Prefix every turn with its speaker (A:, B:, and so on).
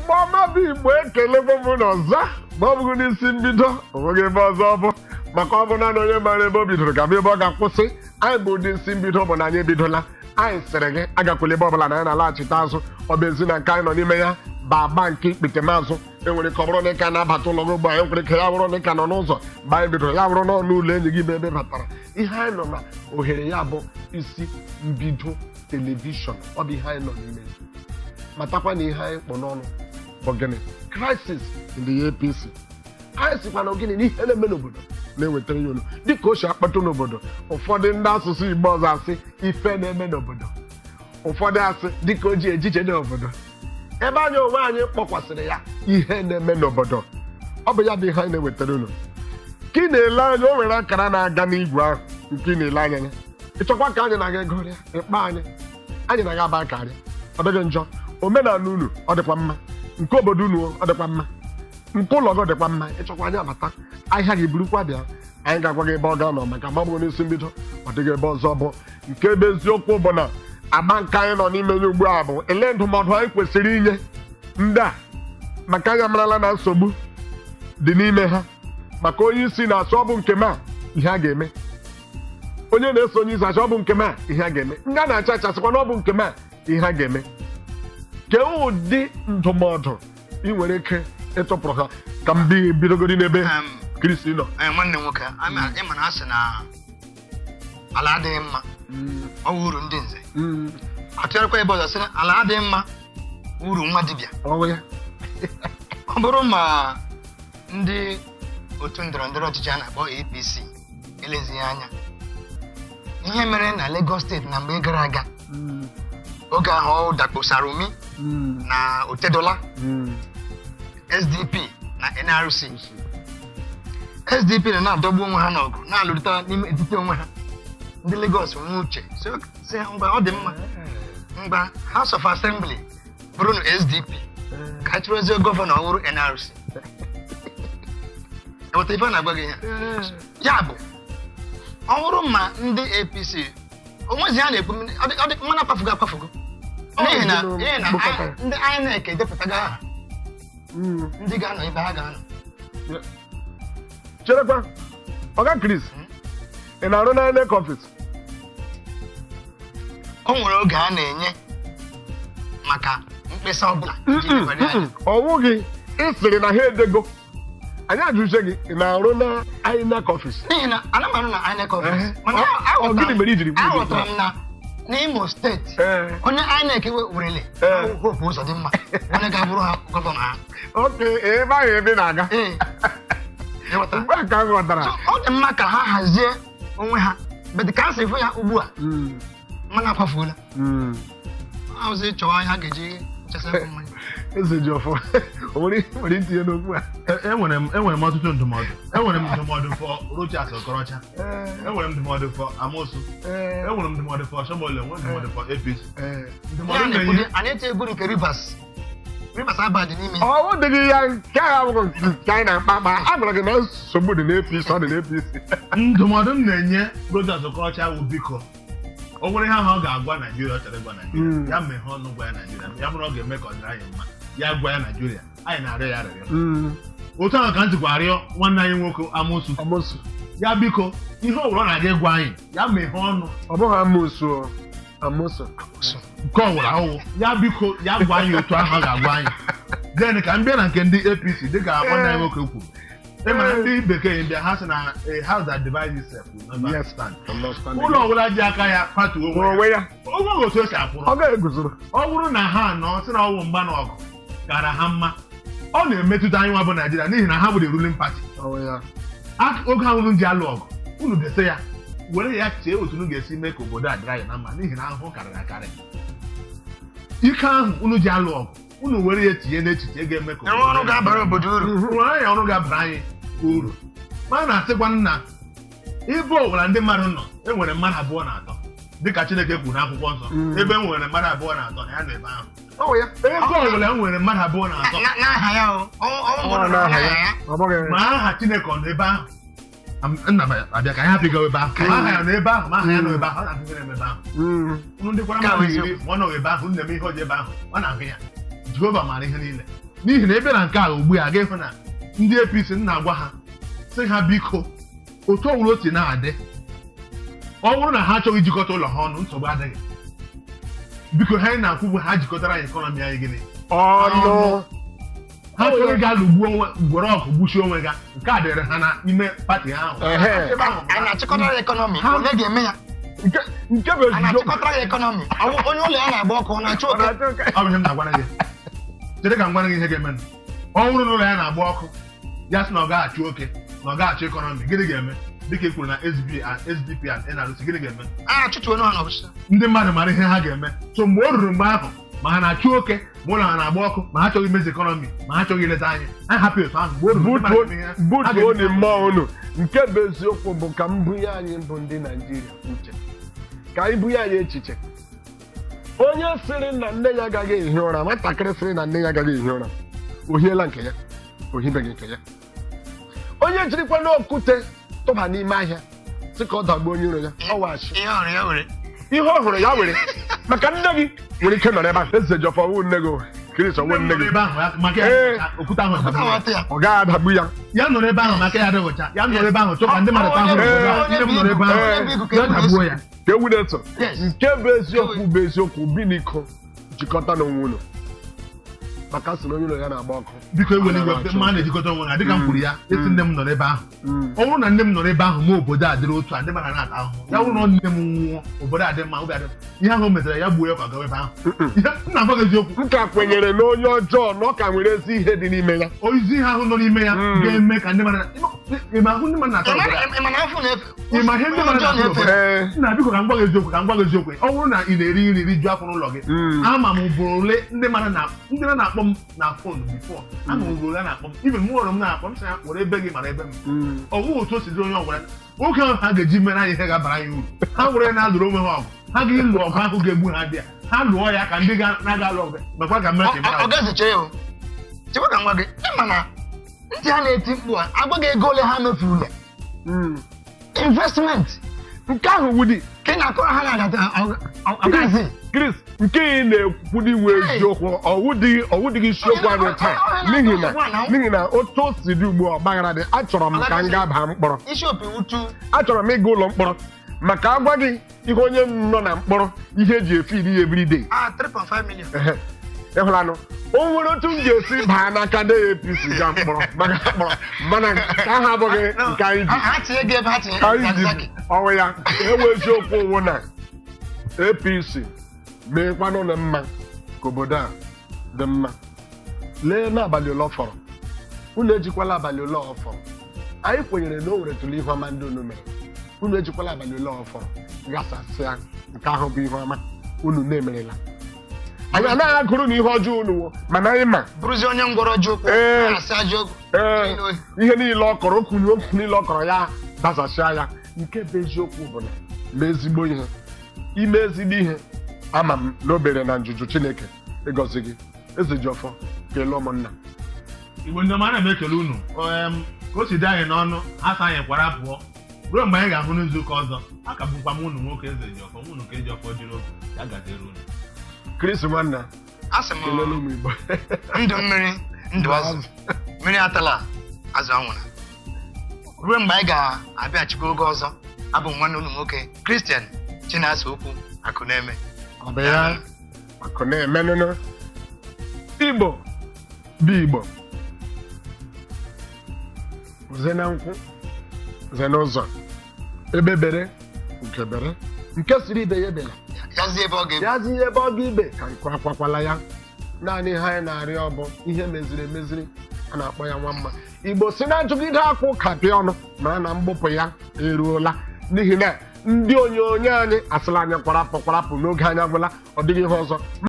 A: Igbo ọma bụ Igbo, ekelekwa m n'ọzọ. Ma ọ bụghị n'isi mbido, o nweghị ebe ọzọ ọ bụ, maka ọ bụ naanị onye mara ebe o bidoro ga-abụ ebe ọ ga-akwụsị. Anyị bụ ụdị isi mbido bụ na anyị ebidola. Anyị sịrị gị agakwala ebe ọbụla na anyị na-alaghachite azụ. Ọ bụ ezi na nke anyị nọ n'ime ya bụ agba nke ikpete maazụ. Enwere ike ọ bụrụ na ị ka na-abata ụlọ gị ugbu a, enwere ike ya bụrụ na ị ka nọ n'ụzọ mgbe anyị bidoro, ya bụrụ n'ọnụ ụlọ enyi gị bụ ebe batara. Ihe anyị nọ na ohere ya bụ isi mbido television. Ọ bụ ihe anyị nọ n'ime ya. Matakwa na ihe anyị kpọ n'ọnụ bụ gịnị? Crisis in the APC. Anyị sịkwa na gịnị na ihe na-eme n'obodo na-ewetara ya olu dịka o si akpatụ n'obodo. Ụfọdụ ndị asụsụ Igbo ọzọ asị ife na-eme n'obodo, ụfọdụ asị dịka o ji ejije n'obodo. Ebe anyị onwe anyị kpọkwasịrị ya ihe na-eme n'obodo, ọ bụ ya bụ ihe anyị na-ewetara unu. Ka ị na-ele anya, o nwere akara na-aga n'igwe ahụ nke ị na-ele anya ya. Ịchọkwa ka anyị na-aga egorịa ịkpa anyị, anyị na-aga aba karịa. Ọ dịghị njọ. Omenala unu ọ dịkwa mma, nke obodo unu ọ dịkwa mma, nke ụlọ gị ọ dịkwa mma. Ịchọkwa anyị abata ahịa gị, burukwa bịa, anyị ga-agwa gị ebe ọ ga-anọ, maka ma ọ bụrụ n'isi mbido, ọ dịghị ebe ọzọ bụ. Nke ebe eziokwu bụ na agba nke anyị nọ n'ime ya ugbu a bụ ele ndụmọdụ anyị kwesịrị inye ndị a, maka anyị amarala na nsogbu dị n'ime ha. Maka onye isi na-asị ọ bụ nke m a ihe a ga-eme, onye na-eso onye isi asị ọ bụ nke m a ihe a ga-eme, ndị a na-acha acha sịkwa na ọ bụ nke m a ihe a ga-eme. Kee ụdị ndụmọdụ ị nwere ike ịtụpụrụ ha? Ka m bidogodi n'ebe Kristi nọ.
B: Nwanne m nwoke, ịma na a sị na ala adịghị mma, ọ wụ uru ndị nze. Atụgharịkwa ebe ọzọ sị na ala adịghị mma, uru nwa dibịa.
A: Ọwụ ya.
B: Ọ bụrụ ma ndị otu ndọrọ ndọrọ ọchịchị a na-akpọ APC elezighị anya, ihe mere na Lagos Steeti na mgbe gara aga, oge ahụ ọ dakposara umi na Otedola, SDP na NRC, SDP na na-adọgbu onwe ha n'ọgụ, na-alụrịta n'ime etiti onwe ha. Ndị Lagos nwee uche sị ha, ngwa, ọ dị mma, ngwa, House of Assembly bụrụ na SDP, ka a chụrụzie gọvanọ ọhụrụ NRC. Eweta ife a na-agwa gị ihe ya bụ, ọ bụrụ ma ndị APC onwezi ha na-ekwu, ọ dị mmanụ akwafugo akwafugo, n'ihi na ndị INEC edepụtago aha ndị ga-anọ ebe ha ga-anọ.
A: Cherekwa, ọga Chris, ị na-arụ na INEC office?
B: O nwere oge a na-enye maka mkpesa ọbụla iji lebanye anya.
A: Ọ wụghị ị sịrị na ha edego. Anyị ajụjụ gị, ị na-arụ na INEC office?
B: N'ihi na ana m arụ na INEC office, mana
A: Ọ gịnị mere i jiri kwuo ụdị
B: aghọtara m na n'Imo Steeti, onye INEC werele Hope Uzodimma, onye ga-abụrụ ha gọvanọ ha.
A: Oke ebe ahụ ebe ị na-aga.
B: Ee. Ịghọtara?
A: Mgbe a ka m ghọtara.
B: So, ọ dị mma ka ha hazie onwe ha, but ka a si fụ ya ugbu a, mmanụ akwafuola. Ahụzi chọwa ihe a ga-eji chesa mmanya.
A: Eze ji ọfọ, o nwere ihe nwere itinye n'okwu a?
C: Enwere m ọtụtụ ndụmọdụ. Enwere m ndụmọdụ for Rochas Okorocha, enwere m ndụmọdụ for Amosu, enwere m ndụmọdụ for Oshiomhole, nwere ndụmọdụ for APC. Ndụmọdụ
B: Ya
C: m
B: na-ekwu
C: na-enye
B: dị, anyị eti egwu nke Rivers, Rivers abadị n'ime ya.
A: Ọ dịghị ya, nke a abụghị nke anyị na-akpa akpa. A gwara gị na nsogbu dị n'APC, ọ dị n'APC.
C: Ndụmọdụ m na-enye Rochas Okorocha wụ, biko, o nwere ihe ahụ ọ ga-agwa Naijiria, ọ chọrọ ịgwa Naijiria, ya meghe ọnụ gwa ya Naijiria. Ya bụrụ ọ ga-eme ka ọ dịrị anyị mma, ya gwa ya Naijiria. Anyị na-arịọ ya arịrịọ. Otu ahụ ka m sikwa arịọ nwanne anyị nwoke Amosu.
A: Amosu.
C: Ya biko, ihe ọ bụla ọ na-aga ịgwa anyị, ya meghee ọnụ.
A: Ọ bụghị Amosu o. Amosu.
C: Nke ọ gwara awụ, ya biko, ya gwa anyị otu ahụ ọ ga-agwa anyị. Then ka m bịa na nke ndị APC, dịka nwanne anyị nwoke kwuru, ịma na ndị bekee bịa, ha sị na a house that divides itself will never stand. Ụlọ ọbụla ji aka ya kwatuo onwe
A: onwe ya,
C: ya, o nweghị otu o si akwụrụ.
A: Ọ ga-eguzoro.
C: Ọ bụrụ na ha nọ sị na ọwụ mgba na ọgụ kara ha mma, ọ na-emetụta anyị nwa bụ Naijiria, n'ihi na ha bụ the ruling party.
A: Onwe ya.
C: Oge ahụ unu ji alụ ọgụ, unu dese ya, were ya chee otu unu ga-esi mee ka obodo a dịrị anyị na mma, n'ihi na ahụhụ karịrị akarị. Ike ahụ unu ji alụ ọgụ, unu were ya tinye n'echiche ga-eme ka
B: Enwe ọrụ ga-abara obodo uru.
C: Nwere anyị ọrụ ga-abara anyị uru. Ma a na-asịkwa nna, ebe ọbụla ndị mmadụ nọ, e nwere mmadụ abụọ na atọ, dịka Chineke kwuru n'akwụkwọ nsọ, ebe e nwere mmadụ abụọ na atọ na ya nọ ebe ahụ.
A: Ọ ya.
C: Ebe ọbụla e nwere mmadụ abụọ na atọ
B: N'aha ya o. Ọnwụ
A: Ọ
B: mmadụ
A: n'aha
B: n'aha
A: ya.
B: ya.
A: Ọ bụghị
C: Ma aha Chineke ọ nọ ebe ahụ. Nna m abịa ka anyị hapụ ịgawa ebe ahụ. Ma aha ya nọ ebe ahụ, ma aha ya nọ ebe ahụ, ọ na-ahụ ihe na-eme ebe ahụ. Unu ndị kwara
B: Nke a bụ
C: mmadụ 10, ma ọ nọghị ebe ahụ, unu na-eme ihe ọjọọ ebe ahụ, ọ na-ahụ ya. Jehova maara ihe niile. N'ihi na ebe na nke a ugbu a ga-ịhụ na ndị APC na-agwa ha sị ha biko, otu ọbụla o si na-adị, ọ bụrụ na ha achọghị ijikọta ụlọ ha ọnụ, nsogbu adịghị. Biko, ha anyị na-akwụ bụ ha jikọtara anyị economy anyị gịnị
A: ọnụ.
C: Ha chọrọ ịga lụgbuo onwe, gwere ọgụ gbuchie onwe ga, nke a dịrị ha n'ime party ahụ.
A: Ehe.
C: Ebe ahụ
B: A na-achịkọtara ya economy,
C: Ha-
B: onye ga-eme ya?
A: Nke bụ
B: A
A: eziokwu.
B: na-achịkọtara ya economy, ọ bụ onye ụlọ ya na-agba ọkụ ọ na-achụ
A: Ọ
B: oke?
A: na-achọ oke.
C: Ọ bụ ihe m na-agwara gị. Chere ka m gwara gị ihe ga-eme. Ọ bụrụ na ụlọ ya na-agba ọkụ, ya sị na ọ ga-achụ oke, na ọ ga-achụ economy, gịnị ga-eme? Dịka e kwuru na SB and SDP and NRC, gịnị ga-eme?
B: A achụtuo ha n'ọchịchị.
C: Ndị mmadụ mara ihe ha ga-eme. So mgbe o ruru mgbe ahụ, ma ha na-achụ oke, ma ụlọ ha na-agba ọkụ, ma ha achọghị imezi economy, ma ha achọghị ileta anyị, anyị hapụ etu ahụ. Mgbe o ruru, ndị mmadụ ga-eme ihe ha
A: Butuo
C: ga-eme.
A: ni mmụọ unu. Nke bụ eziokwu bụ ka m bunye anyị bụ ndị Naijiria uche, ka anyị bunye anyị echiche. Onye sịrị na nne ya agaghị ehi ụra, nwatakịrị sịrị na nne ya agaghị ehi ụra, o hiela nke ya, o hibeghị nke ya. Onye jirikwa n'okwute tụba n'ime ahịa sị ka ọ dagbuo onye iro ya, ọ waghachi.
B: Ihe ọrụ ya were.
A: Ihe ọ hụrụ ya were, maka nne gị nwere ike nọrọ ebe ahụ. Eze Jọfọ wụ nne gị, Chris ọwụ
C: Nne
A: nne
C: m nọrọ
A: gị.
C: ebe ahụ ya- maka ya
A: Ee.
C: okwute ahụ
B: Ọkụta
C: dagburu ya.
B: nwata ya.
A: Ọ gaghị adagbu ya.
C: Ya nọrọ ebe ahụ maka ya adịghị ọcha, ya nọrọ ebe ahụ chọọ ka ndị mmadụ taa ahụhụ
A: Ee.
C: n'obodo a. Nne m nọrọ ebe ahụ,
B: Onye bụ igu ka
C: ya
B: ewu
C: dagbuo ya.
A: Ka ewu na-eso.
B: Yes.
A: Nke bụ eziokwu bụ eziokwu, biniko jikọta n'onwe unu, maka sị na onye ụlọ ya na-agba ọkụ.
C: Biko, ewela iwe.
A: Ana m
C: mma na-ejikọta onwe ha, dịka m kwuru ya, esi nne m nọrọ ebe ahụ.
A: Mm.
C: Ọ bụrụ na nne m nọrọ ebe ahụ, ma obodo a dịrị otu a, ndị mmadụ na-ata ahụhụ. Ya bụrụ na nne m nwụọ, obodo a dị mma, obi adị mma. Ihe ahụ o metara ya, gbuo ya ka ọ gawa ebe ahụ. Ihe m na-agwa gị eziokwu.
A: M ka kwenyere na onye ọjọọ na ọ ka nwere ezi ihe dị n'ime ya.
C: Ozi ihe ahụ nọ n'ime ya
A: Mm.
C: ga-eme ka ndị mmadụ ịma ahụ ndị mmadụ na-ata obodo a.
B: Ị ma na afọ na-efe.
C: Ị ma ihe ndị mmadụ
B: ọjọọ
C: na-atụ
B: na-efe.
C: obodo?
A: Ee.
C: Nna, biko, ka m gwa gị eziokwu, ka m gwa gị eziokwu. Ọ bụrụ na ị na-eri nri rijuo afọ n'ụlọ gị,
A: Mm.
C: ama m ugboro ole ndị mmadụ na ndị na-akpọ m na phone before, ama m ugboro ole a na-akpọ m, even mụ nwere m na-akpọ m sị ya were ebe gị mara ebe m.
A: Mm.
C: Ọ bụghị otu o si dị onye ọgwara oge ahụ ha ga-eji mere anyị ihe ga-abara anyị uru. Ha were na-alụrụ onwe ha ọgụ, ha ga-ịlụ ọgụ ahụ ga-egbu ha bịa, ha lụọ ya ka ndị na-aga alụ ọgụ mekwa ka mmetọ
B: Ọ gazi chere o. Chekwa ka m gwa gị, ị ma na ndị a na-eti mkpu a agwa gị ego ole ha mefurula.
A: Mm.
B: Investment
A: Nke ahụ wudi.
B: ka ị na-akọrọ ha na-agata ọgazi.
A: Chris, nke ị na-ekwu n'iwu eziokwu, ọwụdịghị isiokwu anyị taa, n'ihi na otu o si dị ugbu a, ọgbaghara dị. Achọrọ m ka m gaa baa mkpọrọ.
B: Isi opi utu.
A: Achọrọ m ịga ụlọ mkpọrọ maka agwa gị ihe onye nọ na mkpọrọ, ihe eji efe iri ya everyday.
B: Ah, 3.5 million.
A: Ehe. Ịhụlanụ o nwere otu m ga-esi baa n'aka ndị APC gaa mkpọrọ maka mkpọrọ, mana nke ahụ abụghị nke anyị ji.
B: Ha tinye gị ebe ha tinye
A: Anyị ji
B: Zakzaki.
A: ọnwụ ya ewe eziokwu wụ na APC meekwanụ na mma ka obodo a dị mma. Lee n'abalị ole ọ fọrọ, unu ejikwala abalị ole ọ fọrọ. Anyị kwenyere na o nwere tụlụ ihe ọma ndị unu mere. Unu ejikwala abalị ole ọ fọrọ ghasasịa nke ahụ bụ ihe ọma unu na-emerela. Anyị anaghị agụrụ na ihe ọjọọ unu wo, mana anyị ma.
B: Bụrụzie onye ngwọrọ ji ụkwụ.
A: Ee.
B: Na-asị ajọ okwu.
A: Ee, ihe niile ọ kọrọ, okwu okwu niile ọ kọrọ ya dasasịa ya. Nke bụ eziokwu bụ na mee ezigbo ihe, ime ezigbo ihe, ama m na obere na njuju Chineke ịgọzi gị. Eze ji ọfọ, kelee ụmụnna.
C: Igbo ndị ọma, ana m ekele unu. Ka o si dị anyị n'ọnụ asọ anyị kwara pụọ ruo mgbe anyị ga-ahụ n'izu ụka ọzọ. A ka bụkwa m unu nwoke Eze ji ọfọ, unu ka eji ọfọ jiri ogu ya gaziere unu.
A: Chris nwanna,
B: Asị m
A: kelele ụmụ Igbo.
B: Ndụ mmiri, ndụ azụ. Mmiri atala, azụ anwụla. Ruo mgbe anyị ga-abịachikwa oge ọzọ, abụ m nwanne unu nwoke Christian Chinasa Okwu Akụ na-eme.
A: Ọ bụ ya akụ na-emenụnụ. Igbo bụ Igbo, ze na nkwụ, ze n'ụzọ, ebe bere nke bere, nke siri ibe ya ebela.
B: Yazie ebe ọ ga-ebu.
A: Ya zi ebe ọ ga ibe ka nkụ akwakwala ya. Naanị ihe anyị na-arịọ bụ ihe meziri emeziri a na-akpọ ya nwa mma. Igbo si na ajụgide akwụ kapịa ọnụ mara na mgbupụ ya eruola, n'ihi na ndị onyonyo anyị asịla anyị kwarapụ kwarapụ n'oge anyị agwụla. Ọ dịghị ihe ọzọ.